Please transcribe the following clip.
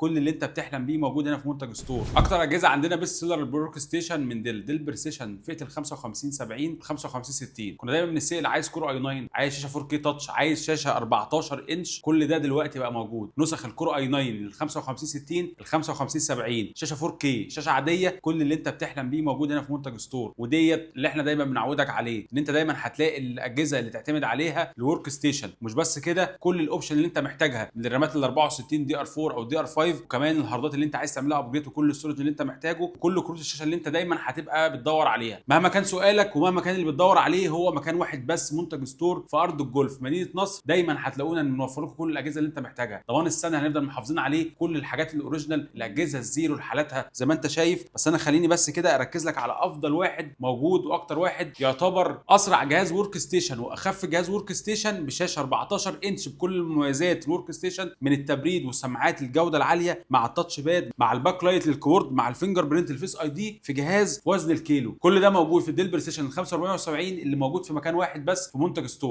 كل اللي انت بتحلم بيه موجود هنا في منتج ستور. اكتر اجهزة عندنا best seller ال workstation من Dell، Dell Precision فئة ال 55 70، 55 60. كنا دايما بنسال عايز Core i9، عايز شاشة 4K touch، عايز شاشة 14 انش. كل ده دلوقتي بقى موجود. نسخ ال Core i9 ال 55 60، ال 55 70، شاشة 4K، شاشة عاديه، كل اللي انت بتحلم بيه موجود هنا في منتج ستور. وديت اللي احنا دايما بنعودك عليه، ان انت دايما هتلاقي الاجهزة اللي تعتمد عليها ال workstation. مش بس كده، كل ال option اللي انت محتاجها من الرامات ال 64 DDR 4 او DDR 5، وكمان الهاردات اللي انت عايز تعملها upgrade، وكل ال storage اللي انت محتاجه، وكل كروت الشاشة اللي انت دايما هتبقى بتدور عليها. مهما كان سؤالك ومهما كان اللي بتدور عليه، هو مكان واحد بس، منتج ستور في ارض الجولف مدينة نصر. دايما هتلاقونا نوفر لكم كل الاجهزة اللي انت محتاجها. ضمان السنة هنفضل محافظين عليه، كل الحاجات ال original، الاجهزة ال zero لحالتها زي ما انت شايف. بس انا خليني بس كده اركز لك على افضل واحد موجود واكتر واحد يعتبر اسرع جهاز workstation واخف جهاز workstation بشاشة 14 انش بكل المميزات ال workstation، من التبريد والسماعات الجودة العاليه، مع ال touchpad، مع ال backlight لل keyboard، مع ال fingerprint، ال Face ID، في جهاز وزن الكيلو. كل ده موجود في ال Dell Precision 4570 اللي موجود في مكان واحد بس في منتج ستور.